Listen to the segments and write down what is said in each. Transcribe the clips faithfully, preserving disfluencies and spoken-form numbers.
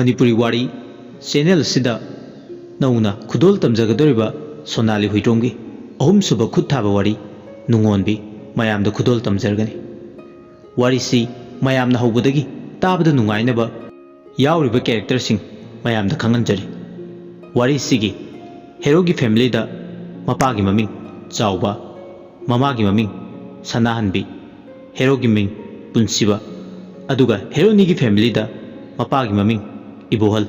ꯃꯅꯤꯄꯨꯔꯤ ꯋꯥꯔꯤ ꯆꯦꯅꯦꯜ ꯑꯁꯤꯗ ꯅꯧꯅ ꯈꯨꯗꯣꯜ ꯇꯝꯖꯒꯗꯧꯔꯤꯕ ꯁꯣꯅꯥꯂꯤ ꯍꯨꯏꯗ꯭ꯔꯣꯝꯒꯤ ꯑꯍꯨꯝꯁꯨꯕ ꯈꯨꯠ ꯊꯥꯕ ꯋꯥꯔꯤ ꯅꯨꯡꯉꯣꯟꯕꯤ ꯃꯌꯥꯝꯗ ꯈꯨꯗꯣꯜ ꯇꯝꯖꯔꯒꯅꯤ꯫ ꯋꯥꯔꯤꯁꯤ ꯃꯌꯥꯝꯅ ꯍꯧꯕꯗꯒꯤ ꯇꯥꯕꯗ ꯅꯨꯡꯉꯥꯏꯅꯕ ꯌꯥꯎꯔꯤꯕ ꯀꯦꯔꯦꯛꯇꯔꯁꯤꯡ ꯃꯌꯥꯝꯗ ꯈꯪꯍꯟꯖꯔꯤ꯫ ꯋꯥꯔꯤꯁꯤꯒꯤ ꯍꯦꯔꯣꯒꯤ ꯐꯦꯃꯤꯂꯤꯗ ꯃꯄꯥꯒꯤ ꯃꯃꯤꯡ ꯆꯥꯎꯕ, ꯃꯃꯥꯒꯤ ꯃꯃꯤꯡ ꯁꯅꯥꯍꯟꯕꯤ, ꯍꯦꯔꯣꯒꯤ ꯃꯤꯡ ꯄꯨꯟꯁꯤꯕ, ꯑꯗꯨꯒ ꯍꯦꯔꯣꯅꯤꯒꯤ ꯐꯦꯃꯤꯂꯤꯗ ꯃꯄꯥꯒꯤ ꯃꯃꯤꯡ ꯏꯕꯣꯍꯜ,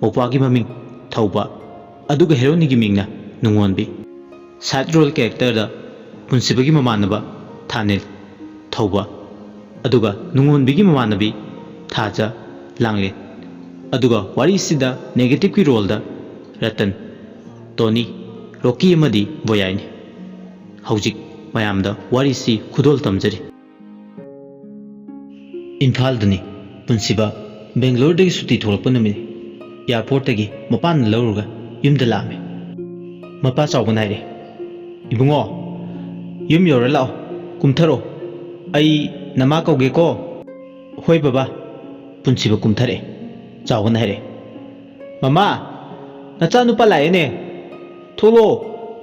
ꯃꯧꯄ꯭ꯋꯥꯒꯤ ꯃꯃꯤꯡ ꯊꯧꯕ, ꯑꯗꯨꯒ ꯍꯦꯔꯣꯅꯤꯒꯤ ꯃꯤꯡꯅ ꯅꯨꯡꯉꯣꯟꯕꯤ꯫ ꯁꯥꯏꯠ ꯔꯣꯜ ꯀꯦꯔꯦꯛꯇꯔꯗ ꯄꯨꯟꯁꯤꯕꯒꯤ ꯃꯃꯥꯟꯅꯕ ꯊꯥꯅꯤꯜ, ꯊꯧꯕ, ꯑꯗꯨꯒ ꯅꯨꯡꯉꯣꯟꯕꯤꯒꯤ ꯃꯃꯥꯟꯅꯕꯤ ꯊꯥꯖ, ꯂꯥꯡꯂꯦꯟ, ꯑꯗꯨꯒ ꯋꯥꯔꯤꯁꯤꯗ ꯅꯦꯒꯦꯇꯤꯚꯀꯤ ꯔꯣꯜꯗ ꯔꯇꯟ, ꯇꯣꯅꯤ, ꯔꯣꯀꯤ ꯑꯃꯗꯤ ꯕꯣꯌꯥꯏꯅꯤ꯫ ꯍꯧꯖꯤꯛ ꯃꯌꯥꯝꯗ ꯋꯥꯔꯤꯁꯤ ꯈꯨꯗꯣꯜ ꯇꯝꯖꯔꯤ꯫ ꯏꯝꯐꯥꯜꯗꯅꯤ ꯄꯨꯟꯁꯤꯕ ꯕꯦꯡꯒ꯭ꯂꯣꯔꯗꯒꯤ ꯁꯨꯇꯤ ꯊꯣꯛꯂꯛꯄ ꯅꯨꯃꯤꯠꯅꯤ꯫ ꯑꯦꯌꯥꯔꯄꯣꯔꯠꯇꯒꯤ ꯃꯄꯥꯅ ꯂꯧꯔꯒ ꯌꯨꯝꯗ ꯂꯥꯛꯑꯝꯃꯤ꯫ ꯃꯄꯥ ꯆꯥꯎꯕꯅ ꯍꯥꯏꯔꯦ, "ꯏꯕꯨꯡꯉꯣ, ꯌꯨꯝ ꯌꯧꯔ ꯂꯥꯛꯑꯣ, ꯀꯨꯝꯊꯔꯣ꯫ ꯑꯩ ꯅꯃꯥ ꯀꯧꯒꯦꯀꯣ?" "ꯍꯣꯏ ꯕꯕꯥ꯫" ꯄꯨꯟꯁꯤꯕ ꯀꯨꯝꯊꯔꯛꯑꯦ꯫ ꯆꯥꯎꯕꯅ ꯍꯥꯏꯔꯛꯑꯦ, "ꯃꯃꯥ, ꯅꯆꯥꯅꯨꯄꯥ ꯂꯥꯛꯑꯦꯅꯦ꯫ ꯊꯣꯛꯂꯛꯑꯣ,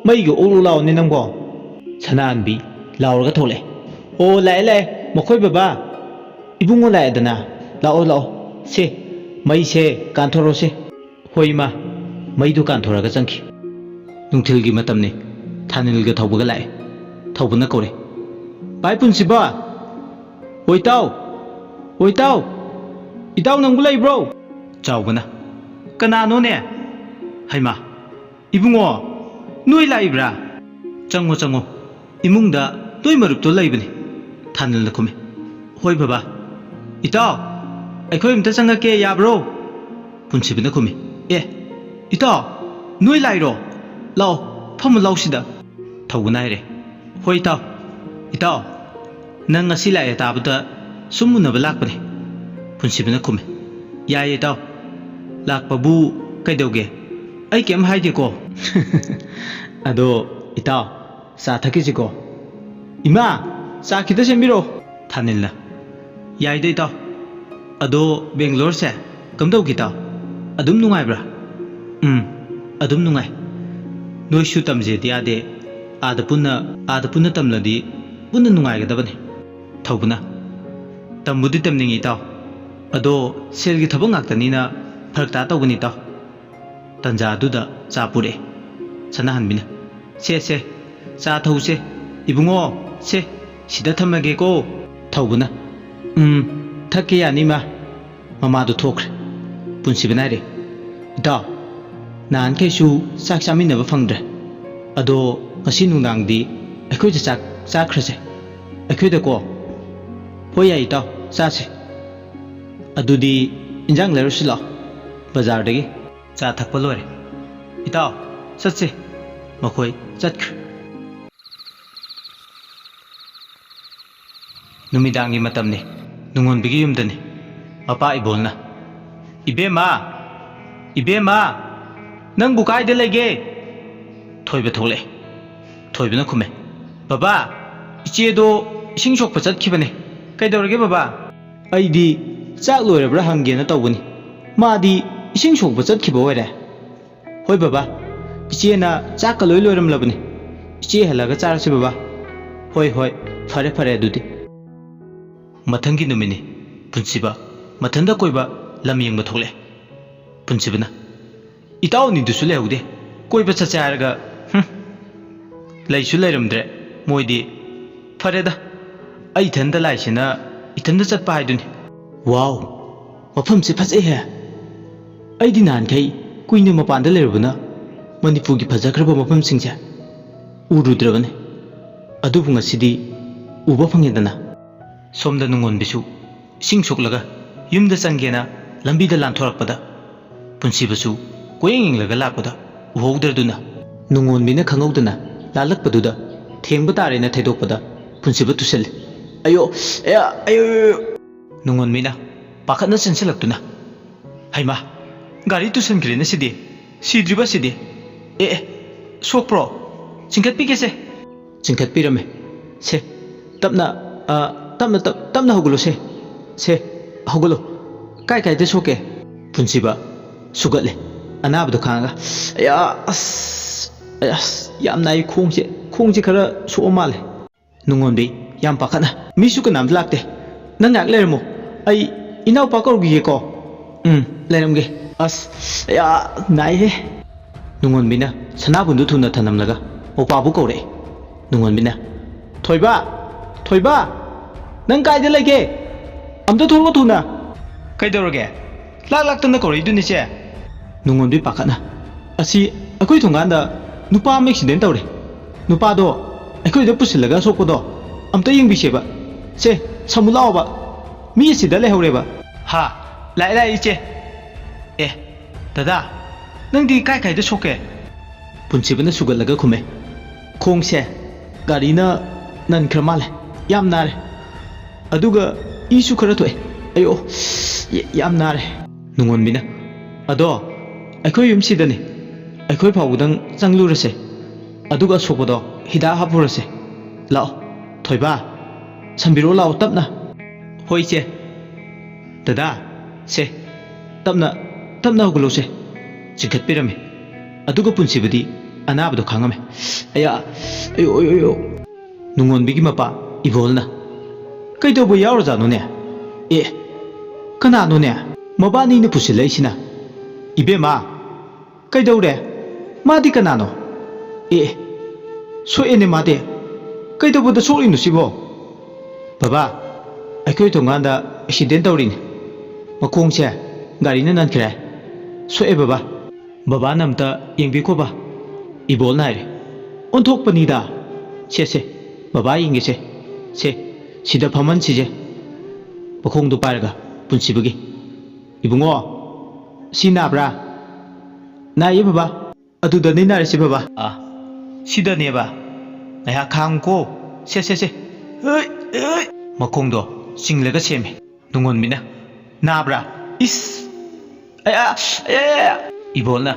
ꯃꯩꯒ ꯑꯣꯛꯂꯨ ꯂꯥꯛꯑꯣꯅꯦ ꯅꯪꯕꯣ꯫" ꯁꯅꯥꯍꯟꯕꯤ ꯂꯥꯎꯔꯒ ꯊꯣꯛꯂꯛꯑꯦ꯫ "ꯑꯣ, ꯂꯥꯛꯑꯦ, ꯂꯥꯛꯑꯦ, ꯃꯈꯣꯏ ꯕꯕꯥ꯫ ꯏꯕꯨꯡꯉꯣ ꯂꯥꯛꯑꯦꯗꯅ꯫ ꯂꯥꯛꯑꯣ, ꯂꯥꯛꯑꯣ꯫ ꯁꯦ, ꯃꯩꯁꯦ ꯀꯥꯟꯊꯣꯔꯛꯑꯣꯁꯦ꯫" "ꯍꯣꯏ, ꯏꯃꯥ꯫" ꯃꯩꯗꯨ ꯀꯥꯟꯊꯣꯔꯛꯑꯒ ꯆꯪꯈꯤ꯫ ꯅꯨꯡꯊꯤꯜꯒꯤ ꯃꯇꯝꯅꯤ꯫ ꯊꯥꯅꯤꯜꯒ ꯊꯧꯕꯒ ꯂꯥꯛꯑꯦ꯫ ꯊꯧꯕꯅ ꯀꯧꯔꯦ, "ꯚꯥꯏ ꯄꯨꯟꯁꯤꯕ!" "ꯑꯣ ꯏꯇꯥꯎ! ꯑꯣ ꯏꯇꯥꯎ! ꯏꯇꯥꯎ ꯅꯪꯕꯨ ꯂꯩꯕ꯭ꯔꯣ?" ꯆꯥꯎꯕꯅ, "ꯀꯅꯥꯅꯣꯅꯦ? ꯍꯩꯃꯥ, ꯏꯕꯨꯡꯉꯣ, ꯅꯣꯏ ꯂꯥꯛꯏꯕ꯭ꯔꯥ? ꯆꯪꯉꯣ, ꯆꯪꯉꯣ, ꯏꯃꯨꯡꯗ ꯅꯣꯏ ꯃꯔꯨꯞꯇꯣ ꯂꯩꯕꯅꯤ꯫" ꯊꯥꯅꯤꯜꯅ ꯈꯨꯝꯃꯤ꯫ "ꯍꯣꯏ ꯕꯕꯥ꯫" "ꯏꯇꯥꯎ, ꯑꯩꯈꯣꯏ ꯑꯝꯇ ꯆꯪꯉꯛꯀꯦ, ꯌꯥꯕ꯭ꯔꯣ?" ꯄꯨꯟꯁꯤꯕꯅ ꯈꯨꯝꯃꯤ꯫ "ꯑꯦ, ꯏꯇꯥꯎ, ꯅꯣꯏ ꯂꯥꯛꯏꯔꯣ? ꯂꯥꯛꯑꯣ, ꯐꯝꯃꯨ ꯂꯥꯎ ꯁꯤꯗ꯫" ꯊꯧꯕꯅ ꯍꯥꯏꯔꯦ, "ꯍꯣꯏ ꯏꯇꯥꯎ꯫ ꯏꯇꯥꯎ, ꯅꯪ ꯉꯁꯤ ꯂꯥꯛꯑꯦ ꯇꯥꯕꯗ ꯁꯨꯝ ꯎꯅꯕ ꯂꯥꯛꯄꯅꯦ꯫" ꯄꯨꯟꯁꯤꯕꯅ ꯈꯨꯝꯃꯤ꯫ "ꯌꯥꯏꯌꯦ ꯏꯇꯥꯎ, ꯂꯥꯛꯄꯕꯨ ꯀꯩꯗꯧꯒꯦ? ꯑꯩ ꯀꯩꯝ ꯍꯥꯏꯗꯦꯀꯣ꯫" "ꯑꯗꯣ ꯏꯇꯥꯎ, ꯆꯥ ꯊꯛꯈꯤꯁꯤꯀꯣ꯫" "ꯏꯃꯥ, ꯆꯥ ꯈꯤꯇ ꯁꯦꯝꯕꯤꯔꯛꯑꯣ꯫" ꯊꯥꯅꯤꯜꯅ, "ꯌꯥꯏꯗ ꯏꯇꯥꯎ, ꯑꯗꯣ ꯕꯦꯡꯒ꯭ꯂꯣꯔꯁꯦ ꯀꯝꯗꯧꯒꯦ ꯏꯇꯥꯎ? ꯑꯗꯨꯝ ꯅꯨꯡꯉꯥꯏꯕ꯭ꯔꯥ? ꯎꯝ, ꯑꯗꯨꯝ ꯅꯨꯡꯉꯥꯏ꯫ ꯅꯣꯏꯁꯨ ꯇꯝꯖꯦꯗꯤ ꯌꯥꯗꯦ꯫ ꯑꯥꯗ ꯄꯨꯟꯅ, ꯑꯥꯗ ꯄꯨꯟꯅ ꯇꯝꯂꯗꯤ ꯄꯨꯟꯅ ꯅꯨꯡꯉꯥꯏꯒꯗꯕꯅꯤ꯫ ꯊꯧꯕꯅ, ꯇꯝꯕꯨꯗꯤ ꯇꯝꯅꯤꯡꯉꯤ ꯏꯇꯥꯎ꯫ ꯑꯗꯣ ꯁꯦꯜꯒꯤ ꯊꯕꯛ ꯉꯥꯛꯇꯅꯤꯅ ꯐꯔꯛ ꯇꯥ ꯇꯧꯕꯅꯤ ꯏꯇꯥꯎ꯫ ꯇꯟꯖꯥ ꯑꯗꯨꯗ ꯆꯥ ꯄꯨꯔꯛꯑꯦ꯫ ꯁꯅꯥꯍꯟꯕꯤꯅ, "ꯁꯦ, ꯁꯦ, ꯆꯥ ꯊꯧꯁꯦ꯫ ꯏꯕꯨꯡꯉꯣ, ꯁꯦ, ꯁꯤꯗ ꯊꯝꯃꯒꯦꯀꯣ꯫" ꯊꯧꯕꯅ, "ꯎꯝ, ꯊꯛꯀꯦ ꯌꯥꯅꯤ ꯃꯥ꯫" ꯃꯃꯥꯗꯨ ꯊꯣꯛꯈ꯭ꯔꯦ꯫ ꯄꯨꯟꯁꯤꯕꯅ ꯍꯥꯏꯔꯦ, "ꯏꯇꯥꯎ, ꯅꯍꯥꯟꯈꯩꯁꯨ ꯆꯥꯛ ꯆꯥꯃꯤꯟꯅꯕ ꯐꯪꯗ꯭ꯔꯦ꯫ ꯑꯗꯣ ꯉꯁꯤ ꯅꯨꯡꯗꯥꯡꯗꯤ ꯑꯩꯈꯣꯏꯗ ꯆꯥꯛ ꯆꯥꯈ꯭ꯔꯁꯦ꯫ ꯑꯩꯈꯣꯏꯗꯀꯣ꯫" "ꯍꯣꯏ ꯌꯥꯏ ꯏꯇꯥꯎ, ꯆꯥꯁꯦ꯫" "ꯑꯗꯨꯗꯤ ꯏꯟꯖꯥꯡ ꯂꯩꯔꯨꯁꯤ ꯂꯥꯛꯑꯣ ꯕꯖꯥꯔꯗꯒꯤ꯫" ꯆꯥ ꯊꯛꯄ ꯂꯣꯏꯔꯦ꯫ "ꯏꯇꯥꯎ, ꯆꯠꯁꯦ꯫" ꯃꯈꯣꯏ ꯆꯠꯈ꯭ꯔꯦ꯫ ꯅꯨꯃꯤꯗꯥꯡꯒꯤ ꯃꯇꯝꯅꯤ꯫ ꯅꯨꯡꯉꯣꯟꯕꯤꯒꯤ ꯌꯨꯝꯗꯅꯤ꯫ ꯃꯄꯥ ꯏꯕꯣꯜꯅ, "ꯏꯕꯦꯝꯃ! ꯏꯕꯦꯝꯃ! ꯅꯪꯕꯨ ꯀꯥꯏꯗ ꯂꯩꯒꯦ?" ꯊꯣꯏꯕ ꯊꯣꯛꯂꯛꯑꯦ꯫ ꯊꯣꯏꯕꯅ ꯈꯨꯝꯃꯦ, "ꯕꯕꯥ, ꯏꯆꯦꯗꯣ ꯏꯁꯤꯡ ꯁꯣꯛꯄ ꯆꯠꯈꯤꯕꯅꯦ꯫" "ꯀꯩꯗꯧꯔꯒꯦ ꯕꯕꯥ?" "ꯑꯩꯗꯤ ꯆꯥꯛ ꯂꯣꯏꯔꯕ꯭ꯔꯥ ꯍꯪꯒꯦꯅ ꯇꯧꯕꯅꯤ꯫ ꯃꯥꯗꯤ ꯏꯁꯤꯡ ꯁꯣꯛꯄ ꯆꯠꯈꯤꯕ ꯑꯣꯏꯔꯦ꯫" "ꯍꯣꯏ ꯕꯕꯥ, ꯏꯆꯦꯅ ꯆꯥꯛꯀ ꯂꯣꯏ ꯂꯣꯏꯔꯝꯂꯕꯅꯤ꯫ ꯏꯆꯦ ꯍꯜꯂꯒ ꯆꯥꯔꯁꯤ ꯕꯕꯥ꯫" "ꯍꯣꯏ, ꯍꯣꯏ, ꯐꯔꯦ, ꯐꯔꯦ ꯑꯗꯨꯗꯤ꯫" ꯃꯊꯪꯒꯤ ꯅꯨꯃꯤꯠꯅꯤ꯫ ꯄꯨꯟꯁꯤꯕ ꯃꯊꯟꯇ ꯀꯣꯏꯕ ꯂꯝ ꯌꯦꯡꯕ ꯊꯣꯛꯂꯛꯑꯦ꯫ ꯄꯨꯟꯁꯤꯕꯅ, "ꯏꯇꯥꯎ ꯑꯅꯤꯗꯨꯁꯨ ꯂꯩꯍꯧꯗꯦ꯫ ꯀꯣꯏꯕ ꯆꯠꯁꯦ ꯍꯥꯏꯔꯒ, ꯍꯨꯝ, ꯂꯩꯁꯨ ꯂꯩꯔꯝꯗ꯭ꯔꯦ ꯃꯣꯏꯗꯤ꯫ ꯐꯔꯦꯗ, ꯑꯩ ꯏꯊꯟꯇ ꯂꯥꯛꯏꯁꯤꯅ ꯏꯊꯟꯇ ꯆꯠꯄ ꯍꯥꯏꯗꯨꯅꯤ꯫" "ꯋꯥꯎ, ꯃꯐꯝꯁꯦ ꯐꯖꯩꯍꯦ꯫ ꯑꯩꯗꯤ ꯅꯍꯥꯟꯈꯩ ꯀꯨꯏꯅ ꯃꯄꯥꯟꯗ ꯂꯩꯔꯨꯕꯅ ꯃꯅꯤꯄꯨꯔꯒꯤ ꯐꯖꯈ꯭ꯔꯕ ꯃꯐꯝꯁꯤꯡꯁꯦ ꯎꯔꯨꯗ꯭ꯔꯕꯅꯤ꯫ ꯑꯗꯨꯕꯨ ꯉꯁꯤꯗꯤ ꯎꯕ ꯐꯪꯉꯦꯗꯅ꯫" ꯁꯣꯝꯗ ꯅꯨꯡꯉꯣꯟꯕꯤꯁꯨ ꯏꯁꯤꯡ ꯁꯣꯛꯂꯒ ꯌꯨꯝꯗ ꯆꯪꯒꯦꯅ ꯂꯝꯕꯤꯗ ꯂꯥꯟꯊꯣꯔꯛꯄꯗ, ꯄꯨꯟꯁꯤꯕꯁꯨ ꯀꯣꯏꯌꯦꯡ ꯌꯦꯡꯂꯒ ꯂꯥꯛꯄꯗ ꯎꯍꯧꯗ꯭ꯔꯗꯨꯅ, ꯅꯨꯡꯉꯣꯟꯕꯤꯅ ꯈꯪꯍꯧꯗꯅ ꯂꯥꯜꯂꯛꯄꯗꯨꯗ ꯊꯦꯡꯕ ꯇꯥꯔꯦꯅ ꯊꯩꯗꯣꯛꯄꯗ ꯄꯨꯟꯁꯤꯕ ꯇꯨꯁꯜꯂꯤ꯫ "ꯑꯌꯣ, ꯑꯌꯥ, ꯑꯌꯣ, ꯑꯌꯣ, ꯑꯌꯣ!" ꯅꯨꯡꯉꯣꯟꯕꯤꯅ ꯄꯥꯈꯠꯅ ꯆꯦꯟꯁꯤꯜꯂꯛꯇꯨꯅ, "ꯍꯩꯃꯥ, ꯒꯥꯔꯤ ꯇꯨꯁꯟꯈ꯭ꯔꯦꯅꯦ ꯁꯤꯗꯤ꯫ ꯁꯤꯗ꯭ꯔꯤꯕ ꯁꯤꯗꯤ? ꯑꯦ, ꯑꯦ, ꯁꯣꯛꯄ꯭ꯔꯣ? ꯆꯤꯡꯈꯠꯄꯤꯒꯦꯁꯦ꯫" ꯆꯤꯡꯈꯠꯄꯤꯔꯝꯃꯦ꯫ "ꯁꯦ, ꯇꯞꯅ, ꯑ, ꯇꯞꯅ, ꯇꯞ-, ꯇꯞꯅ ꯍꯧꯒꯠꯂꯣ ꯁꯦ꯫ ꯁꯦ, ꯍꯧꯒꯠꯂꯣ꯫ ꯀꯥꯏ ꯀꯥꯏꯗ ꯁꯣꯛꯀꯦ?" ꯄꯨꯟꯁꯤꯕ ꯁꯨꯒꯠꯂꯦ, ꯑꯅꯥꯕꯗꯣ ꯈꯥꯡꯉꯒ꯫ ꯑꯌꯥ, ꯑꯁ, ꯑꯌꯥ, ꯑꯁ, ꯌꯥꯝ ꯅꯥꯏ ꯈꯣꯡꯁꯦ꯫ ꯈꯣꯡꯁꯦ ꯈꯔ ꯁꯣꯛꯑ ꯃꯥꯜꯂꯦ꯫ ꯅꯨꯡꯉꯣꯟꯕꯤ, ꯌꯥꯝ ꯄꯥꯈꯠꯅ꯫ "ꯃꯤꯁꯨ ꯀꯅꯥꯝꯇ ꯂꯥꯛꯇꯦ꯫ ꯅꯪ ꯉꯥꯏꯍꯥꯛ ꯂꯩꯔꯝꯃꯣ꯫ ꯑꯩ ꯏꯅꯥꯎꯄꯥ ꯀꯧꯔꯨꯈꯤꯒꯦꯀꯣ꯫" "ꯎꯝ, ꯂꯩꯔꯝꯒꯦ꯫" "ꯑꯁ, ꯑꯌꯥ, ꯅꯥꯏꯍꯦ꯫" ꯅꯨꯡꯉꯣꯟꯕꯤꯅ ꯁꯅꯥꯕꯨꯟꯗꯨ ꯊꯨꯅ ꯊꯅꯝꯂꯒ ꯃꯧꯄꯥꯕꯨ ꯀꯧꯔꯛꯑꯦ꯫ ꯅꯨꯡꯉꯣꯟꯕꯤꯅ, "ꯊꯣꯏꯕ! ꯊꯣꯏꯕ! ꯅꯪ ꯀꯥꯏꯗ ꯂꯩꯒꯦ? ꯑꯝꯇ ꯊꯣꯛꯂꯛꯑꯣ ꯊꯨꯅ!" "ꯀꯩꯗꯧꯔꯒꯦ? ꯂꯥꯛ ꯂꯥꯛꯇꯅ ꯀꯧꯔꯛꯏꯗꯨꯅꯤ, ꯆꯦ꯫" ꯅꯨꯡꯉꯣꯟꯕꯤ ꯄꯥꯈꯠꯅ, "ꯑꯁꯤ ꯑꯩꯈꯣꯏ ꯊꯣꯡꯒꯥꯟꯗ ꯅꯨꯄꯥ ꯑꯃ ꯑꯦꯛꯁꯤꯗꯦꯟ ꯇꯧꯔꯦ꯫ ꯅꯨꯄꯥꯗꯣ ꯑꯩꯈꯣꯏꯗ ꯄꯨꯁꯤꯜꯂꯒ ꯑꯁꯣꯛꯄꯗꯣ ꯑꯝꯇ ꯌꯦꯡꯕꯤꯁꯦꯕ꯫ ꯁꯦ, ꯁꯃꯨ ꯂꯥꯛꯑꯣꯕ꯫ ꯃꯤ ꯑꯁꯤꯗ ꯂꯩꯍꯧꯔꯦꯕ꯫" "ꯍꯥ? ꯂꯥꯛꯑꯦ, ꯂꯥꯛꯑꯦ, ꯏꯆꯦ꯫ ꯑꯦ, ꯗꯗꯥ, ꯅꯪꯗꯤ ꯀꯥꯏ ꯀꯥꯏꯗ ꯁꯣꯛꯀꯦ?" ꯄꯨꯟꯁꯤꯕꯅ ꯁꯨꯒꯠꯂꯒ ꯈꯨꯝꯃꯦ, "ꯈꯣꯡꯁꯦ ꯒꯥꯔꯤꯅ ꯅꯟꯈ꯭ꯔ ꯃꯥꯜꯂꯦ꯫ ꯌꯥꯝ ꯅꯥꯔꯦ꯫ ꯑꯗꯨꯒ ꯏꯁꯨ ꯈꯔ ꯊꯣꯛꯑꯦ꯫ ꯑꯌꯣ, ꯌꯥꯝ ꯅꯥꯔꯦ꯫" ꯅꯨꯡꯉꯣꯟꯕꯤꯅ, "ꯑꯗꯣ, ꯑꯩꯈꯣꯏ ꯌꯨꯝꯁꯤꯗꯅꯤ꯫ ꯑꯩꯈꯣꯏ ꯐꯥꯎꯕꯗꯪ ꯆꯪꯂꯨꯔꯁꯦ꯫ ꯑꯗꯨꯒ ꯑꯁꯣꯛꯄꯗꯣ ꯍꯤꯗꯥꯛ ꯍꯥꯞꯄꯨꯔꯁꯦ꯫ ꯂꯥꯛꯑꯣ, ꯊꯣꯏꯕ, ꯁꯝꯕꯤꯔꯛꯑꯣ ꯂꯥꯛꯑꯣ ꯇꯞꯅ꯫" "ꯍꯣꯏ, ꯏꯆꯦ꯫" "ꯗꯗꯥ, ꯁꯦ, ꯇꯞꯅ, ꯇꯞꯅ ꯍꯧꯒꯠꯂꯣꯁꯦ꯫" ꯆꯤꯡꯈꯠꯄꯤꯔꯝꯃꯤ꯫ ꯑꯗꯨꯒ ꯄꯨꯟꯁꯤꯕꯗꯤ ꯑꯅꯥꯕꯗꯣ ꯈꯥꯡꯉꯝꯃꯦ꯫ "ꯑꯌꯥ, ꯑꯌꯣ, ꯑꯌꯣ, ꯑꯌꯣ꯫" ꯅꯨꯡꯉꯣꯟꯕꯤꯒꯤ ꯃꯄꯥ ꯏꯕꯣꯜꯅ, "ꯀꯩꯗꯧꯕ ꯌꯥꯎꯔꯖꯥꯠꯅꯣꯅꯦ? ꯑꯦ, ꯀꯅꯥꯅꯣꯅꯦ? ꯃꯕꯥꯅꯤꯅ ꯄꯨꯁꯤꯜꯂꯛꯏꯁꯤꯅ?" "ꯏꯕꯦꯝꯃ, ꯀꯩꯗꯧꯔꯦ? ꯃꯥꯗꯤ ꯀꯅꯥꯅꯣ? ꯑꯦ, ꯁꯣꯛꯑꯦꯅꯦ ꯃꯥꯗꯤ꯫ ꯀꯩꯗꯧꯕꯗ ꯁꯣꯛꯂꯤꯅꯣ ꯁꯤꯕꯣ?" "ꯕꯕꯥ, ꯑꯩꯈꯣꯏ ꯊꯣꯡꯒꯥꯟꯗ ꯑꯦꯛꯁꯤꯗꯦꯟ ꯇꯧꯔꯤꯅꯦ꯫ ꯃꯈꯣꯡꯁꯦ ꯒꯥꯔꯤꯅ ꯅꯟꯈ꯭ꯔꯦ꯫ ꯁꯣꯛꯑꯦ ꯕꯕꯥ꯫ ꯕꯕꯥꯅ ꯑꯝꯇ ꯌꯦꯡꯕꯤꯈꯣꯕ꯫" ꯏꯕꯣꯜꯅ ꯍꯥꯏꯔꯦ꯫ "ꯑꯣꯟꯊꯣꯛꯄꯅꯤꯗ꯫ ꯁꯦ, ꯁꯦ, ꯕꯕꯥ ꯌꯦꯡꯒꯦꯁꯦ꯫ ꯁꯦ, ꯁꯤꯗ ꯐꯝꯍꯟꯁꯤꯁꯦ꯫" ꯃꯈꯣꯡꯗꯣ ꯄꯥꯏꯔꯒ ꯄꯨꯟꯁꯤꯕꯒꯤ, "ꯏꯕꯨꯡꯉꯣ, ꯁꯤ ꯅꯥꯕ꯭ꯔꯥ?" "ꯅꯥꯏꯌꯦ ꯕꯕꯥ꯫ ꯑꯗꯨꯗꯅꯤ ꯅꯥꯔꯤꯁꯦ ꯕꯕꯥ꯫" "ꯑꯥ, ꯁꯤꯗꯅꯦꯕ꯫ ꯉꯥꯏꯍꯥꯛ ꯈꯥꯡꯉꯨꯀꯣ꯫ ꯁꯦ, ꯁꯦ, ꯁꯦ꯫ ꯍꯩ, ꯍꯩ꯫" ꯃꯈꯣꯡꯗꯣ ꯆꯤꯡꯂꯒ ꯁꯦꯝꯃꯦ꯫ ꯅꯨꯡꯉꯣꯟꯕꯤꯅ, "ꯅꯥꯕ꯭ꯔꯥ? ꯏꯁ! ꯑꯌꯥ! ꯑꯌꯥ, ꯑꯌꯥ, ꯑꯌꯥ!" ꯏꯕꯣꯜꯅ,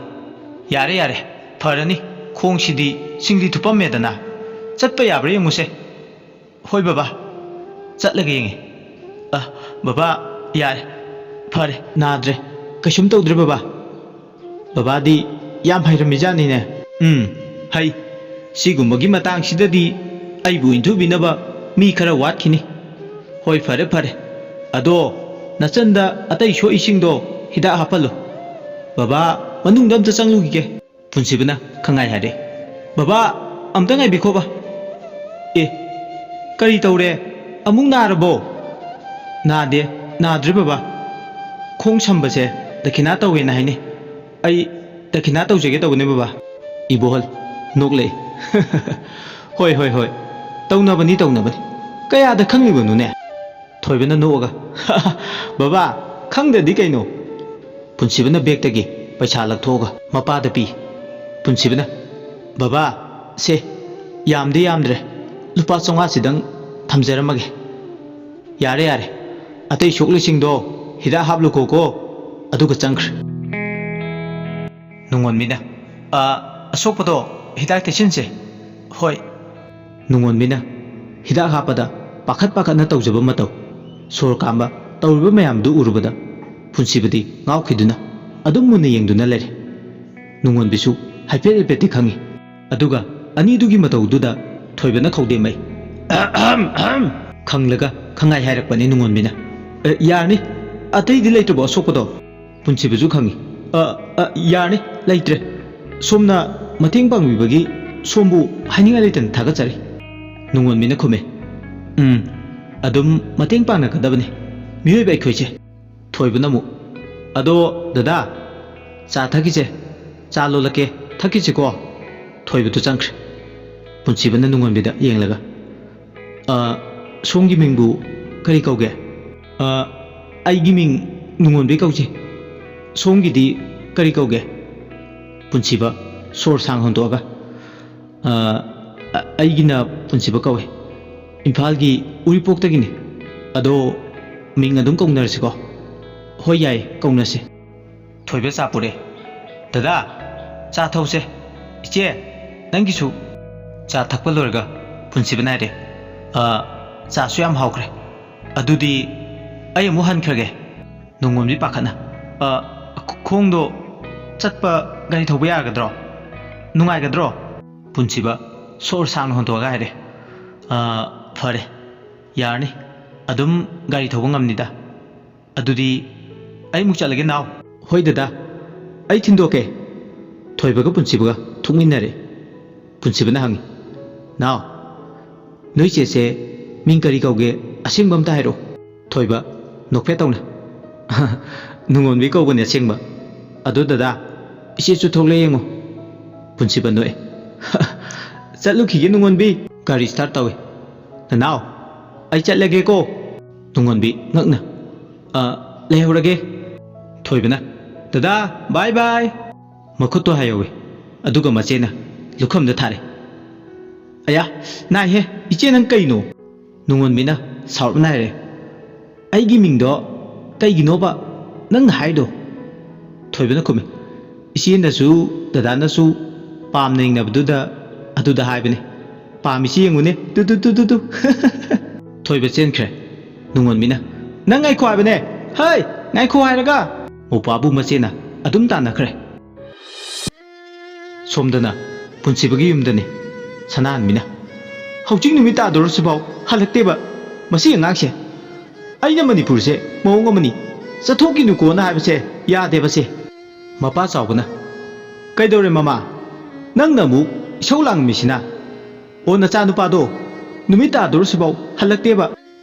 "ꯌꯥꯔꯦ, ꯌꯥꯔꯦ꯫ ꯐꯔꯅꯤ꯫ ꯈꯣꯡꯁꯤꯗꯤ ꯆꯤꯡꯂꯤ ꯊꯨꯞꯄꯝꯃꯦꯗꯅ꯫ ꯆꯠꯄ ꯌꯥꯕ꯭ꯔꯥ ꯌꯦꯡꯉꯨꯁꯦ꯫" "ꯍꯣꯏ ꯕꯕꯥ, ꯆꯠꯂꯒ ꯌꯦꯡꯉꯦ꯫" "ꯑ, ꯕꯕꯥ, ꯌꯥꯔꯦ, ꯐꯔꯦ, ꯅꯥꯗ꯭ꯔꯦ꯫ ꯀꯩꯁꯨꯝ ꯇꯧꯗ꯭ꯔꯦ ꯕꯕꯥ꯫ ꯕꯕꯥꯗꯤ ꯌꯥꯝ ꯍꯩꯔꯝꯃꯤꯖꯥꯠꯅꯤꯅꯦ꯫ ꯎꯝ, ꯍꯩ꯫ ꯁꯤꯒꯨꯝꯕꯒꯤ ꯃꯇꯥꯡꯁꯤꯗꯗꯤ ꯑꯩꯕꯨ ꯏꯟꯊꯨꯕꯤꯅꯕ ꯃꯤ ꯈꯔ ꯋꯥꯠꯈꯤꯅꯤ꯫ ꯍꯣꯏ, ꯐꯔꯦ, ꯐꯔꯦ꯫ ꯑꯗꯣ ꯅꯆꯟꯗ ꯑꯇꯩ ꯁꯣꯛꯏꯁꯤꯡꯗꯣ ꯍꯤꯗꯥꯛ ꯍꯥꯞꯍꯜꯂꯨ꯫ ꯕꯕꯥ ꯃꯅꯨꯡꯗ ꯑꯝꯇ ꯆꯪꯂꯨꯈꯤꯒꯦ꯫ ꯄꯨꯟꯁꯤꯕꯅ ꯈꯪꯉꯥꯏ ꯍꯥꯏꯔꯦ꯫ "ꯕꯕꯥ, ꯑꯝꯇ ꯉꯥꯏꯕꯤꯈꯣꯕ꯫" "ꯑꯦ, ꯀꯔꯤ ꯇꯧꯔꯦ? ꯑꯃꯨꯛ ꯅꯥꯔꯕꯣ?" "ꯅꯥꯗꯦ, ꯅꯥꯗ꯭ꯔꯦ ꯕꯕꯥ꯫ ꯈꯣꯡ ꯁꯝꯕꯁꯦ ꯗꯈꯤꯅꯥ ꯇꯧꯋꯦꯅ ꯍꯥꯏꯅꯩ꯫ ꯑꯩ ꯗꯈꯤꯅꯥ ꯇꯧꯖꯒꯦ ꯇꯧꯕꯅꯦ ꯕꯕꯥ꯫" ꯏꯕꯣꯍꯜ ꯅꯣꯛꯂꯛꯏ꯫ "ꯍꯣꯏ, ꯍꯣꯏ, ꯍꯣꯏ꯫ ꯇꯧꯅꯕꯅꯤ, ꯇꯧꯅꯕꯅꯤ꯫ ꯀꯌꯥꯗ ꯈꯪꯉꯤꯕꯅꯣꯅꯦ?" ꯊꯣꯏꯕꯅ ꯅꯣꯛꯑꯒ, "ꯕꯕꯥ, ꯈꯪꯗ꯭ꯔꯗꯤ ꯀꯩꯅꯣ?" ꯄꯨꯟꯁꯤꯕꯅ ꯕꯦꯛꯇꯒꯤ ꯄꯩꯁꯥ ꯂꯧꯊꯣꯛꯑꯒ ꯃꯄꯥꯗ ꯄꯤ꯫ ꯄꯨꯟꯁꯤꯕꯅ, "ꯕꯕꯥ, ꯁꯦ, ꯌꯥꯝꯗꯤ ꯌꯥꯝꯗ꯭ꯔꯦ, ꯂꯨꯄꯥ ꯆꯥꯝꯃꯉꯥꯁꯤꯗꯪ ꯊꯝꯖꯔꯝꯃꯒꯦ꯫ ꯌꯥꯔꯦ, ꯌꯥꯔꯦ, ꯑꯇꯩ ꯁꯣꯛꯂꯤꯁꯤꯡꯗꯣ ꯍꯤꯗꯥꯛ ꯍꯥꯞꯂꯨꯀꯣꯀꯣ, ꯑꯗꯨꯒ ꯆꯪꯈ꯭ꯔꯦ꯫" ꯅꯨꯡꯉꯣꯟꯕꯤꯅ, "ꯑ, ꯑꯁꯣꯛꯄꯗꯣ ꯍꯤꯗꯥꯛ ꯇꯩꯁꯤꯟꯁꯦ꯫" "ꯍꯣꯏ꯫" ꯅꯨꯡꯉꯣꯟꯕꯤꯅ ꯍꯤꯗꯥꯛ ꯍꯥꯞꯄꯗ ꯄꯥꯈꯠ ꯄꯥꯈꯠꯅ ꯇꯧꯖꯕ ꯃꯇꯧ, ꯁꯣꯔ ꯀꯥꯝꯕ ꯇꯧꯔꯤꯕ ꯃꯌꯥꯝꯗꯨ ꯎꯔꯨꯕꯗ ꯄꯨꯟꯁꯤꯕꯗꯤ ꯉꯥꯎꯈꯤꯗꯨꯅ ꯑꯗꯨꯝ ꯃꯨꯟꯅ ꯌꯦꯡꯗꯨꯅ ꯂꯩꯔꯦ꯫ ꯅꯨꯡꯉꯣꯟꯕꯤꯁꯨ ꯍꯥꯏꯐꯦꯠ ꯍꯥꯏꯐꯦꯠꯇꯤ ꯈꯪꯏ꯫ ꯑꯗꯨꯒ ꯑꯅꯤꯗꯨꯒꯤ ꯃꯇꯧꯗꯨꯗ ꯊꯣꯏꯕꯅ ꯈꯧꯗꯦꯝꯃꯩ "ꯑꯍꯝ, ꯑꯍꯝ" ꯈꯪꯂꯒ ꯈꯪꯉꯥꯏ ꯍꯥꯏꯔꯛꯄꯅꯤ ꯅꯨꯡꯉꯣꯟꯕꯤꯅ꯫ "ꯑꯦ, ꯌꯥꯔꯅꯤ, ꯑꯇꯩꯗꯤ ꯂꯩꯇ꯭ꯔꯕꯣ ꯑꯁꯣꯛꯄꯗꯣ?" ꯄꯨꯟꯁꯤꯕꯁꯨ ꯈꯪꯏ꯫ "ꯑ, ꯑ, ꯌꯥꯔꯅꯤ, ꯂꯩꯇ꯭ꯔꯦ꯫ ꯁꯣꯝꯅ ꯃꯇꯦꯡ ꯄꯥꯡꯕꯤꯕꯒꯤ ꯁꯣꯝꯕꯨ ꯍꯥꯏꯅꯤꯡꯉꯥꯏ ꯂꯩꯇꯅ ꯊꯥꯒꯠꯆꯔꯤ꯫" ꯅꯨꯡꯉꯣꯟꯕꯤꯅ ꯈꯨꯝꯃꯦ꯫ "ꯎꯝ, ꯑꯗꯨꯝ ꯃꯇꯦꯡ ꯄꯥꯡꯅꯒꯗꯕꯅꯤ ꯃꯤꯑꯣꯏꯕ ꯑꯩꯈꯣꯏꯁꯦ꯫" ꯊꯣꯏꯕꯅ ꯑꯃꯨꯛ, "ꯑꯗꯣ ꯗꯗꯥ, ꯆꯥ ꯊꯛꯈꯤꯁꯦ, ꯆꯥ ꯂꯣꯜꯂꯛꯀꯦ, ꯊꯛꯈꯤꯁꯤꯀꯣ꯫" ꯊꯣꯏꯕꯗꯨ ꯆꯪꯈ꯭ꯔꯦ꯫ ꯄꯨꯟꯁꯤꯕꯅ ꯅꯨꯡꯉꯣꯟꯕꯤꯗ ꯌꯦꯡꯂꯒ, "ꯑ, ꯁꯣꯝꯒꯤ ꯃꯤꯡꯕꯨ ꯀꯔꯤ ꯀꯧꯒꯦ?" "ꯑ, ꯑꯩꯒꯤ ꯃꯤꯡ ꯅꯨꯡꯉꯣꯟꯕꯤ ꯀꯧꯖꯩ꯫ ꯁꯣꯝꯒꯤꯗꯤ ꯀꯔꯤ ꯀꯧꯒꯦ?" ꯄꯨꯟꯁꯤꯕ ꯁꯣꯔ ꯁꯥꯡ ꯍꯣꯟꯗꯣꯛꯑꯒ, "ꯑ, ꯑ, ꯑꯩꯒꯤꯅ ꯄꯨꯟꯁꯤꯕ ꯀꯧꯏ꯫ ꯏꯝꯐꯥꯜꯒꯤ ꯎꯔꯤꯄꯣꯛꯇꯒꯤꯅꯤ꯫ ꯑꯗꯣ ꯃꯤꯡ ꯑꯗꯨꯝ ꯀꯧꯅꯔꯁꯤꯀꯣ?" "ꯍꯣꯏ, ꯌꯥꯏ, ꯀꯧꯅꯁꯤ꯫" ꯊꯣꯏꯕ ꯆꯥ ꯄꯨꯔꯦ꯫ "ꯗꯗꯥ, ꯆꯥ ꯊꯧꯁꯦ꯫ ꯏꯆꯦ, ꯅꯪꯒꯤꯁꯨ꯫" ꯆꯥ ꯊꯛꯄ ꯂꯣꯏꯔꯒ ꯄꯨꯟꯁꯤꯕꯅ ꯍꯥꯏꯔꯦ, "ꯑ, ꯆꯥꯁꯨ ꯌꯥꯝ ꯍꯥꯎꯈ꯭ꯔꯦ꯫ ꯑꯗꯨꯗꯤ ꯑꯩ ꯑꯃꯨꯛ ꯍꯟꯈ꯭ꯔꯒꯦ꯫" ꯅꯨꯡꯉꯣꯟꯕꯤ ꯄꯥꯈꯠꯅ, "ꯑ, ꯈꯣꯡꯗꯣ ꯆꯠꯄ, ꯒꯥꯔꯤ ꯊꯧꯕ ꯌꯥꯒꯗ꯭ꯔꯣ? ꯅꯨꯡꯉꯥꯏꯒꯗ꯭ꯔꯣ? ꯄꯨꯟꯁꯤꯕ ꯁꯣꯔ ꯁꯥꯡꯅ ꯍꯣꯟꯗꯣꯛꯑꯒ ꯍꯥꯏꯔꯦ, "ꯑꯥ, ꯐꯔꯦ, ꯌꯥꯔꯅꯤ꯫ ꯑꯗꯨꯝ ꯒꯥꯔꯤ ꯊꯧꯕ ꯉꯝꯅꯤꯗ꯫ ꯑꯗꯨꯗꯤ ꯑꯩꯃꯨꯛ ꯆꯠꯂꯒꯦ ꯅꯥꯎ꯫" "ꯍꯣꯏ ꯗꯗꯥ, ꯑꯩ ꯊꯤꯟꯗꯣꯛꯀꯦ꯫" ꯊꯣꯏꯕꯒ ꯄꯨꯟꯁꯤꯕꯒ ꯊꯣꯛꯃꯤꯟꯅꯔꯦ꯫ ꯄꯨꯟꯁꯤꯕꯅ ꯍꯪꯉꯤ, "ꯅꯥꯎ, ꯅꯣꯏ ꯆꯦꯁꯦ ꯃꯤꯡ ꯀꯔꯤ ꯀꯧꯒꯦ? ꯑꯁꯦꯡꯕ ꯑꯝꯇ ꯍꯥꯏꯔꯛꯑꯣ꯫" ꯊꯣꯏꯕ ꯅꯣꯛꯐꯦꯠ ꯇꯧꯅ, "ꯅꯨꯡꯉꯣꯟꯕꯤ ꯀꯧꯕꯅꯦ ꯑꯁꯦꯡꯕ꯫ ꯑꯗꯣ ꯗꯗꯥ, ꯏꯆꯦꯁꯨ ꯊꯣꯛꯂꯛꯑꯦ ꯌꯦꯡꯉꯣ꯫" ꯄꯨꯟꯁꯤꯕ ꯅꯣꯛꯑꯦ, "ꯆꯠꯂꯨꯈꯤꯒꯦ ꯅꯨꯡꯉꯣꯟꯕꯤ꯫" ꯒꯥꯔꯤ ꯁ꯭ꯇꯥꯔꯠ ꯇꯧꯏ꯫ "ꯅꯅꯥꯎ, ꯑꯩ ꯆꯠꯂꯒꯦꯀꯣ꯫" ꯅꯨꯡꯉꯣꯟꯕꯤ ꯉꯛꯅ, "ꯑ, ꯂꯩꯍꯧꯔꯒꯦ꯫" ꯊꯣꯏꯕꯅ, "ꯗꯗꯥ, ꯕꯥꯏ ꯕꯥꯏ꯫" ꯃꯈꯨꯠꯇꯣ ꯍꯥꯏꯍꯧꯏ, ꯑꯗꯨꯒ ꯃꯆꯦꯅ ꯂꯨꯈꯝꯗ ꯊꯥꯔꯦ꯫ "ꯑꯌꯥ, ꯅꯥꯏꯍꯦ, ꯏꯆꯦ ꯅꯪ ꯀꯩꯅꯣ?" ꯅꯨꯡꯉꯣꯟꯕꯤꯅ ꯁꯥꯎꯔꯞꯅ ꯍꯥꯏꯔꯦ, "ꯑꯩꯒꯤ ꯃꯤꯡꯗꯣ ꯀꯩꯒꯤꯅꯣꯕ ꯅꯪꯅ ꯍꯥꯏꯗꯣ?" ꯊꯣꯏꯕꯅ ꯈꯨꯝꯃꯤ, "ꯏꯆꯦꯅꯁꯨ ꯗꯗꯥꯅꯁꯨ ꯄꯥꯝꯅ ꯌꯦꯡꯅꯕꯗꯨꯗ ꯑꯗꯨꯗ ꯍꯥꯏꯕꯅꯦ꯫ ꯄꯥꯝꯃꯤꯁꯤ ꯌꯦꯡꯉꯨꯅꯦ, ꯇꯨ ꯇꯨ ꯇꯨ ꯇꯨ ꯇꯨ꯫" ꯊꯣꯏꯕ ꯆꯦꯟꯈ꯭ꯔꯦ꯫ ꯅꯨꯡꯉꯣꯟꯕꯤꯅ, "ꯅꯪ ꯉꯥꯏꯈꯣ ꯍꯥꯏꯕꯅꯦ, ꯍꯩ, ꯉꯥꯏꯈꯣ ꯍꯥꯏꯔꯒ!" ꯃꯧꯄ꯭ꯋꯥꯕꯨ ꯃꯆꯦꯅ ꯑꯗꯨꯝ ꯇꯥꯟꯅꯈ꯭ꯔꯦ꯫ ꯁꯣꯝꯗꯅ ꯄꯨꯟꯁꯤꯕꯒꯤ ꯌꯨꯝꯗꯅꯤ꯫ ꯁꯅꯥꯍꯟꯕꯤꯅ, "ꯍꯧꯖꯤꯛ ꯅꯨꯃꯤꯠ ꯇꯥꯗꯣꯔꯁꯤꯐꯥꯎ ꯍꯜꯂꯛꯇꯦꯕ ꯃꯁꯤ ꯑꯉꯥꯡꯁꯦ꯫ ꯑꯩꯅ ꯃꯅꯤꯄꯨꯔꯁꯦ ꯃꯑꯣꯡ ꯑꯃꯅꯤ, ꯆꯠꯊꯣꯛꯈꯤꯅꯨꯀꯣꯅ ꯍꯥꯏꯕꯁꯦ ꯌꯥꯗꯦꯕꯁꯦ꯫" ꯃꯄꯥ ꯆꯥꯎꯕꯅ, "ꯀꯩꯗꯧꯔꯦ ꯃꯃꯥ? ꯅꯪꯅ ꯑꯃꯨꯛ ꯏꯁꯧ ꯂꯥꯡꯉꯝꯃꯤꯁꯤꯅ? ꯑꯣ, ꯅꯆꯥꯅꯨꯄꯥꯗꯣ ꯅꯨꯃꯤꯠ ꯇꯥꯗꯣꯔꯁꯤꯐꯥꯎ ꯍꯜꯂꯛꯇꯦꯕ꯫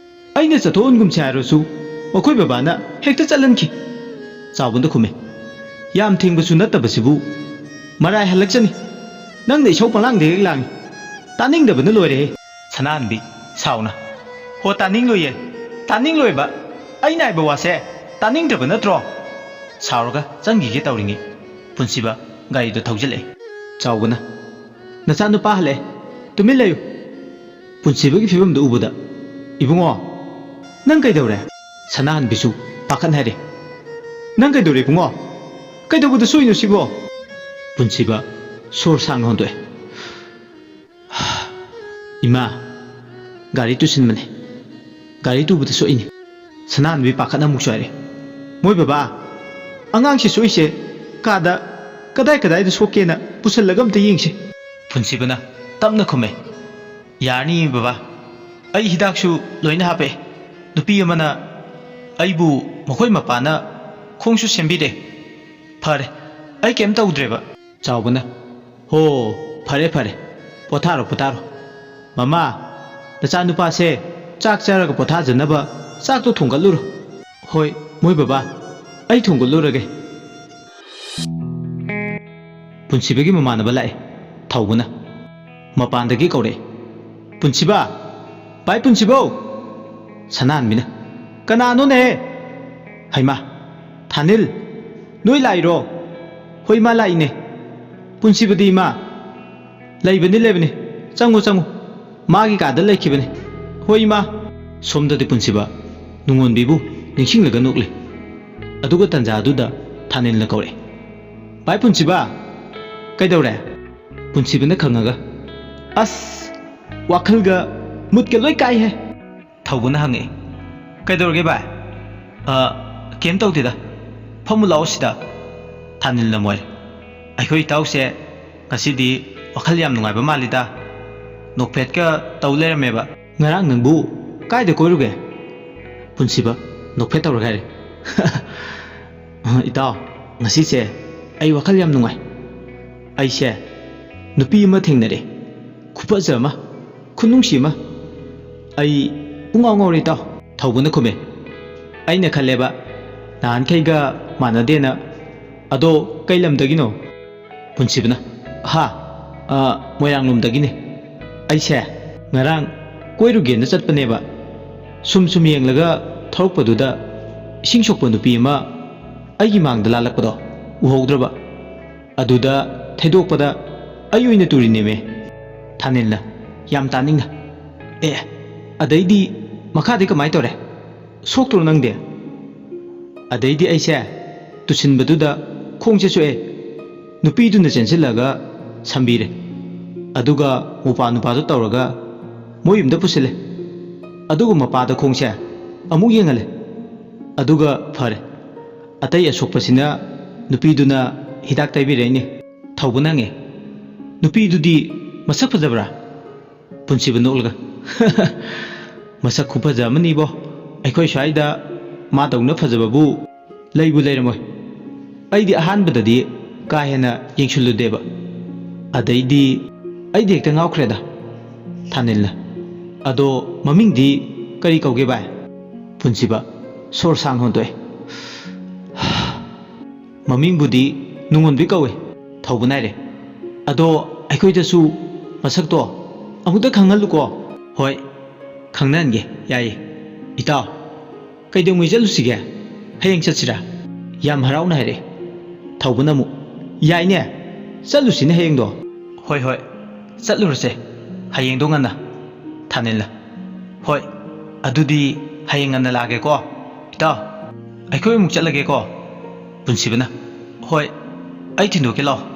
ꯑꯩꯅ ꯆꯠꯊꯣꯛꯍꯟꯒꯨꯝꯁꯦ ꯍꯥꯏꯔꯁꯨ ꯃꯈꯣꯏ ꯕꯕꯥꯅ ꯍꯦꯛꯇ ꯆꯠꯍꯟꯈꯤ꯫" ꯆꯥꯎꯕꯅ ꯈꯨꯝꯃꯦ, "ꯌꯥꯝ ꯊꯦꯡꯕꯁꯨ ꯅꯠꯇꯕꯁꯤꯕꯨ ꯃꯔꯥꯏ ꯍꯜꯂꯛꯆꯅꯤ꯫ ꯅꯪꯅ ꯏꯁꯧ ꯄꯪꯂꯥꯡꯗ ꯍꯦꯛ ꯂꯥꯡꯉꯤ꯫ ꯇꯥꯅꯤꯡꯗꯕꯅ ꯂꯣꯏꯔꯦꯍꯦ꯫" ꯁꯅꯥꯍꯟꯕꯤ ꯁꯥꯎꯅ, "ꯍꯣ, ꯇꯥꯅꯤꯡꯂꯣꯏꯌꯦ, ꯇꯥꯅꯤꯡꯂꯣꯏꯕ꯫ ꯑꯩꯅ ꯍꯥꯏꯕ ꯋꯥꯁꯦ ꯇꯥꯅꯤꯡꯗ꯭ꯔꯕ ꯅꯠꯇ꯭ꯔꯣ?" ꯁꯥꯎꯔꯒ ꯆꯪꯈꯤꯒꯦ ꯇꯧꯔꯤꯉꯩ ꯄꯨꯟꯁꯤꯕ ꯒꯥꯔꯤꯗꯣ ꯊꯧꯖꯤꯜꯂꯛꯑꯦ꯫ ꯆꯥꯎꯕꯅ, "ꯅꯆꯥꯅꯨꯄꯥ ꯍꯜꯂꯛꯑꯦ, ꯇꯨꯃꯤꯟ ꯂꯩꯌꯨ꯫" ꯄꯨꯟꯁꯤꯕꯒꯤ ꯐꯤꯕꯝꯗꯨ ꯎꯕꯗ, "ꯏꯕꯨꯡꯉꯣ, ꯅꯪ ꯀꯩꯗꯧꯔꯦ?" ꯁꯅꯥꯍꯟꯕꯤꯁꯨ ꯄꯥꯈꯠ ꯍꯥꯏꯔꯦ, "ꯅꯪ ꯀꯩꯗꯧꯔꯦ ꯏꯕꯨꯡꯉꯣ? ꯀꯩꯗꯧꯕꯗ ꯁꯣꯛꯏꯅꯣ ꯁꯤꯕꯣ?" ꯄꯨꯟꯁꯤꯕ ꯁꯣꯔ ꯁꯥꯡꯅ ꯍꯣꯟꯗꯣꯛꯑꯦ, "ꯏꯃꯥ, ꯒꯥꯔꯤ ꯇꯨꯁꯤꯟꯕꯅꯦ꯫ ꯒꯥꯔꯤ ꯇꯨꯕꯗ ꯁꯣꯛꯏꯅꯦ꯫" ꯁꯅꯥꯍꯟꯕꯤ ꯄꯥꯈꯠꯅ ꯑꯃꯨꯛꯁꯨ ꯍꯥꯏꯔꯦ, "ꯃꯣꯏ ꯕꯕꯥ, ꯑꯉꯥꯡꯁꯤ ꯁꯣꯛꯏꯁꯦ ꯀꯥꯗ ꯀꯗꯥꯏ ꯀꯗꯥꯏꯗ ꯁꯣꯛꯀꯦꯅ ꯄꯨꯁꯜꯂꯒ ꯑꯝꯇ ꯌꯦꯡꯁꯤ꯫ ꯄꯨꯟꯁꯤꯕꯅ ꯇꯞꯅ ꯈꯨꯝꯃꯦ, "ꯌꯥꯔꯅꯤ ꯕꯕꯥ, ꯑꯩ ꯍꯤꯗꯥꯛꯁꯨ ꯂꯣꯏꯅ ꯍꯥꯞꯄꯛꯑꯦ꯫ ꯅꯨꯄꯤ ꯑꯃꯅ ꯑꯩꯕꯨ ꯃꯈꯣꯏ ꯃꯄꯥꯅ ꯈꯣꯡꯁꯨ ꯁꯦꯝꯕꯤꯔꯦ꯫ ꯐꯔꯦ, ꯑꯩ ꯀꯩꯝ ꯇꯧꯗ꯭ꯔꯦꯕ꯫" ꯆꯥꯎꯕꯅ, "ꯍꯣ, ꯐꯔꯦ ꯐꯔꯦ, ꯄꯣꯊꯥꯔꯣ ꯄꯣꯊꯥꯔꯣ꯫ ꯃꯃꯥ, ꯅꯆꯥꯅꯨꯄꯥꯁꯦ ꯆꯥꯛ ꯆꯥꯔꯒ ꯄꯣꯊꯥꯖꯅꯕ ꯆꯥꯛꯇꯣ ꯊꯣꯡꯒꯠꯂꯨꯔꯣ꯫" "ꯍꯣꯏ, ꯃꯣꯏ ꯕꯕꯥ, ꯑꯩ ꯊꯣꯡꯒꯠꯂꯨꯔꯒꯦ꯫" ꯄꯨꯟꯁꯤꯕꯒꯤ ꯃꯃꯥꯟꯅꯕ ꯂꯥꯛꯑꯦ꯫ ꯊꯧꯕꯅ ꯃꯄꯥꯟꯗꯒꯤ ꯀꯧꯔꯛꯑꯦ, "ꯄꯨꯟꯁꯤꯕ! ꯚꯥꯏ ꯄꯨꯟꯁꯤꯕꯧ!" ꯁꯅꯥꯍꯟꯕꯤꯅ, "ꯀꯅꯥꯅꯣꯅꯦ?" "ꯍꯩꯃꯥ, ꯊꯥꯅꯤꯜ, ꯅꯣꯏ ꯂꯥꯛꯏꯔꯣ?" "ꯍꯣꯏ, ꯏꯃꯥ, ꯂꯥꯛꯏꯅꯦ꯫" "ꯄꯨꯟꯁꯤꯕꯗꯤ, ꯏꯃꯥ?" "ꯂꯩꯕꯅꯤ, ꯂꯩꯕꯅꯤ꯫ ꯆꯪꯉꯨ, ꯆꯪꯉꯨ꯫ ꯃꯥꯒꯤ ꯀꯥꯗ ꯂꯩꯈꯤꯕꯅꯤ꯫" "ꯍꯣꯏ, ꯏꯃꯥ꯫" ꯁꯣꯝꯗꯗꯤ ꯄꯨꯟꯁꯤꯕ ꯅꯨꯡꯉꯣꯟꯕꯤꯕꯨ ꯅꯤꯡꯁꯤꯡꯂꯒ ꯅꯣꯛꯂꯤ꯫ ꯑꯗꯨꯒ ꯇꯟꯖꯥ ꯑꯗꯨꯗ ꯊꯥꯅꯤꯜꯅ ꯀꯧꯔꯛꯑꯦ, "ꯚꯥꯏ ꯄꯨꯟꯁꯤꯕ!" "ꯀꯩꯗꯧꯔꯦ?" ꯄꯨꯟꯁꯤꯕꯅ ꯈꯪꯉꯒ, "ꯑꯁ, ꯋꯥꯈꯜꯒ ꯃꯨꯠꯀ ꯂꯣꯏ ꯀꯥꯏꯍꯦ!" ꯊꯧꯕꯅ ꯍꯪꯉꯛꯏ, "ꯀꯩꯗꯧꯔꯒꯦ ꯚꯥꯏ?" "ꯑ, ꯀꯩꯝ ꯇꯧꯗꯦꯗ꯫ ꯐꯝꯃꯨ ꯂꯥꯛꯑꯣ ꯁꯤꯗ꯫" ꯊꯥꯅꯤꯜꯅ ꯃꯣꯏꯔꯦ, "ꯑꯩꯈꯣꯏ ꯏꯇꯥꯎꯁꯦ ꯉꯁꯤꯗꯤ ꯋꯥꯈꯜ ꯌꯥꯝ ꯅꯨꯡꯉꯥꯏꯕ ꯃꯥꯜꯂꯤꯗ꯫ ꯅꯣꯛꯐꯦꯠꯀ ꯇꯧ ꯂꯩꯔꯝꯃꯦꯕ꯫" "ꯉꯔꯥꯡ ꯅꯪꯕꯨ ꯀꯥꯏꯗ ꯀꯣꯏꯔꯨꯒꯦ?" ꯄꯨꯟꯁꯤꯕ ꯅꯣꯛꯐꯦꯠ ꯇꯧꯔꯒ ꯍꯥꯏꯔꯦ, "ꯏꯇꯥꯎ, ꯉꯁꯤꯁꯦ ꯑꯩ ꯋꯥꯈꯜ ꯌꯥꯝ ꯅꯨꯡꯉꯥꯏ꯫ ꯑꯩꯁꯦ ꯅꯨꯄꯤ ꯑꯃ ꯊꯦꯡꯅꯔꯦ, ꯈꯨꯐꯖ ꯑꯃ, ꯈꯨꯅꯨꯡꯁꯤ ꯑꯃ꯫ ꯑꯩ ꯄꯨꯡꯉꯥꯎ ꯉꯥꯎꯔꯦ ꯏꯇꯥꯎ꯫" ꯊꯧꯕꯅ ꯈꯨꯝꯃꯦ, "ꯑꯩꯅ ꯈꯜꯂꯦꯕ ꯅꯍꯥꯟꯈꯩꯒ ꯃꯥꯟꯅꯗꯦꯅ꯫ ꯑꯗꯣ ꯀꯩ ꯂꯝꯗꯒꯤꯅꯣ?" ꯄꯨꯟꯁꯤꯕꯅ, "ꯍꯥ? ꯑ, ꯃꯣꯏꯔꯥꯡꯂꯣꯝꯗꯒꯤꯅꯦ꯫ ꯑꯩꯁꯦ ꯉꯔꯥꯡ ꯀꯣꯏꯔꯨꯒꯦꯅ ꯆꯠꯄꯅꯦꯕ꯫ ꯁꯨꯝ ꯁꯨꯝ ꯌꯦꯡꯂꯒ ꯊꯧꯔꯛꯄꯗꯨꯗ ꯏꯁꯤꯡ ꯁꯣꯛꯄ ꯅꯨꯄꯤ ꯑꯃ ꯑꯩꯒꯤ ꯃꯥꯡꯗ ꯂꯥꯜꯂꯛꯄꯗꯣ ꯎꯍꯧꯗ꯭ꯔꯕ꯫ ꯑꯗꯨꯗ ꯊꯩꯗꯣꯛꯄꯗ ꯑꯩ ꯑꯣꯏꯅ ꯇꯨꯔꯤꯅꯦꯃꯦ꯫" ꯊꯥꯅꯤꯜꯅ ꯌꯥꯝ ꯇꯥꯅꯤꯡꯅ, "ꯑꯦ, ꯑꯗꯩꯗꯤ ꯃꯈꯥꯗꯤ ꯀꯃꯥꯏ ꯇꯧꯔꯦ? ꯁꯣꯛꯇ꯭ꯔꯣ ꯅꯪꯗꯤ?" "ꯑꯗꯩꯗꯤ ꯑꯩꯁꯦ ꯇꯨꯁꯤꯟꯕꯗꯨꯗ ꯈꯣꯡꯁꯦ ꯁꯣꯛꯑꯦ꯫ ꯅꯨꯄꯤꯗꯨꯅ ꯆꯦꯟꯁꯤꯜꯂꯒ ꯁꯝꯕꯤꯔꯦ꯫ ꯑꯗꯨꯒ ꯃꯄꯥ ꯅꯨꯄꯥꯗꯣ ꯇꯧꯔꯒ ꯃꯣꯏ ꯌꯨꯝꯗ ꯄꯨꯁꯤꯜꯂꯦ꯫ ꯑꯗꯨꯒ ꯃꯄꯥꯗ ꯈꯣꯡꯁꯦ ꯑꯃꯨꯛ ꯌꯦꯡꯍꯜꯂꯦ꯫ ꯑꯗꯨꯒ ꯐꯔꯦ꯫ ꯑꯇꯩ ꯑꯁꯣꯛꯄꯁꯤꯅ ꯅꯨꯄꯤꯗꯨꯅ ꯍꯤꯗꯥꯛ ꯇꯩꯕꯤꯔꯛꯏꯅꯦ꯫ ꯊꯧꯕꯅ ꯍꯪꯉꯦ, "ꯅꯨꯄꯤꯗꯨꯗꯤ ꯃꯁꯛ ꯐꯖꯕ꯭ꯔꯥ?" ꯄꯨꯟꯁꯤꯕ ꯅꯣꯛꯂꯒ, "ꯃꯁꯛ ꯈꯨꯐꯖ ꯑꯃꯅꯤꯕꯣ꯫ ꯑꯩꯈꯣꯏ ꯁ꯭ꯋꯥꯏꯗ ꯃꯥꯗꯧꯅ ꯐꯖꯕꯕꯨ ꯂꯩꯕꯨ ꯂꯩꯔꯝꯃꯣꯏ꯫ ꯑꯩꯗꯤ ꯑꯍꯥꯟꯕꯗꯗꯤ ꯀꯥ ꯍꯦꯟꯅ ꯌꯦꯡꯁꯤꯜꯂꯨꯗꯦꯕ꯫ ꯑꯗꯩꯗꯤ ꯑꯩꯗꯤ ꯍꯦꯛꯇ ꯉꯥꯎꯈ꯭ꯔꯦꯗ꯫" ꯊꯥꯅꯤꯜꯅ, "ꯑꯗꯣ ꯃꯃꯤꯡꯗꯤ ꯀꯔꯤ ꯀꯧꯒꯦ ꯚꯥꯏ?" ꯄꯨꯟꯁꯤꯕ ꯁꯣꯔ ꯁꯥꯡ ꯍꯣꯟꯗꯣꯛꯑꯦ꯫ "ꯃꯃꯤꯡꯕꯨꯗꯤ ꯅꯨꯡꯉꯣꯟꯕꯤ ꯀꯧꯏ꯫" ꯊꯧꯕ ꯅꯥꯏꯔꯦ꯫ "ꯑꯗꯣ ꯑꯩꯈꯣꯏꯗꯁꯨ ꯃꯁꯛꯇꯣ ꯑꯃꯨꯛꯇ ꯈꯪꯍꯜꯂꯨꯀꯣ꯫" "ꯍꯣꯏ, ꯈꯪꯅꯍꯟꯒꯦ, ꯌꯥꯏꯌꯦ꯫" "ꯏꯇꯥꯎ, ꯀꯩꯗꯧꯉꯩ ꯆꯠꯂꯨꯁꯤꯒꯦ? ꯍꯌꯦꯡ ꯆꯠꯁꯤꯔꯥ?" ꯌꯥꯝ ꯍꯔꯥꯎꯅ ꯍꯥꯏꯔꯛꯑꯦ꯫ ꯊꯧꯕꯅ ꯑꯃꯨꯛ, "ꯌꯥꯏꯅꯦ, ꯆꯠꯂꯨꯁꯤꯅꯦ ꯍꯌꯦꯡꯗꯣ꯫" "ꯍꯣꯏ, ꯍꯣꯏ, ꯆꯠꯂꯨꯔꯁꯦ ꯍꯌꯦꯡꯗꯣ ꯉꯟꯅ꯫" ꯊꯥꯅꯤꯜꯅ, "ꯍꯣꯏ, ꯑꯗꯨꯗꯤ ꯍꯌꯦꯡ ꯉꯟꯅ ꯂꯥꯛꯑꯒꯦꯀꯣ ꯏꯇꯥꯎ꯫ ꯑꯩꯈꯣꯏ ꯑꯃꯨꯛ ꯆꯠꯂꯒꯦꯀꯣ꯫" ꯄꯨꯟꯁꯤꯕꯅ, "ꯍꯣꯏ, ꯑꯩ ꯊꯤꯟꯗꯣꯛꯀꯦ ꯂꯥꯛꯑꯣ꯫"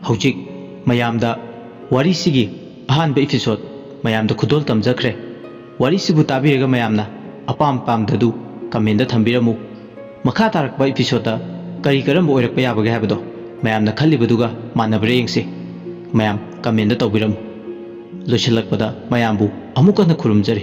ꯍꯧꯖꯤꯛ ꯃꯌꯥꯝꯗ ꯋꯥꯔꯤꯁꯤꯒꯤ ꯑꯍꯥꯟꯕ episode ꯃꯌꯥꯝꯗ ꯈꯨꯗꯣꯜ ꯇꯝꯖꯈ꯭ꯔꯦ꯫ ꯋꯥꯔꯤꯁꯤꯕꯨ ꯇꯥꯕꯤꯔꯒ ꯃꯌꯥꯝꯅ ꯑꯄꯥꯝ ꯄꯥꯝꯗꯗꯨ comment ꯊꯝꯕꯤꯔꯝꯃꯨ꯫ ꯃꯈꯥ ꯇꯥꯔꯛꯄ episode ꯀꯔꯤ ꯀꯔꯝꯕ ꯑꯣꯏꯔꯛꯄ ꯌꯥꯕꯒꯦ ꯍꯥꯏꯕꯗꯣ ꯃꯌꯥꯝꯅ ꯈꯜꯂꯤꯕꯗꯨꯒ ꯃꯥꯟꯅꯕ꯭ꯔꯥ ꯌꯦꯡꯁꯤ꯫ ꯃꯌꯥꯝ comment ꯇꯧꯕꯤꯔꯝꯃꯨ꯫ ꯂꯣꯏꯁꯤꯜꯂꯛꯄꯗ ꯃꯌꯥꯝꯕꯨ ꯑꯃꯨꯛ ꯍꯟꯅ ꯈꯨꯔꯨꯝꯖꯔꯤ꯫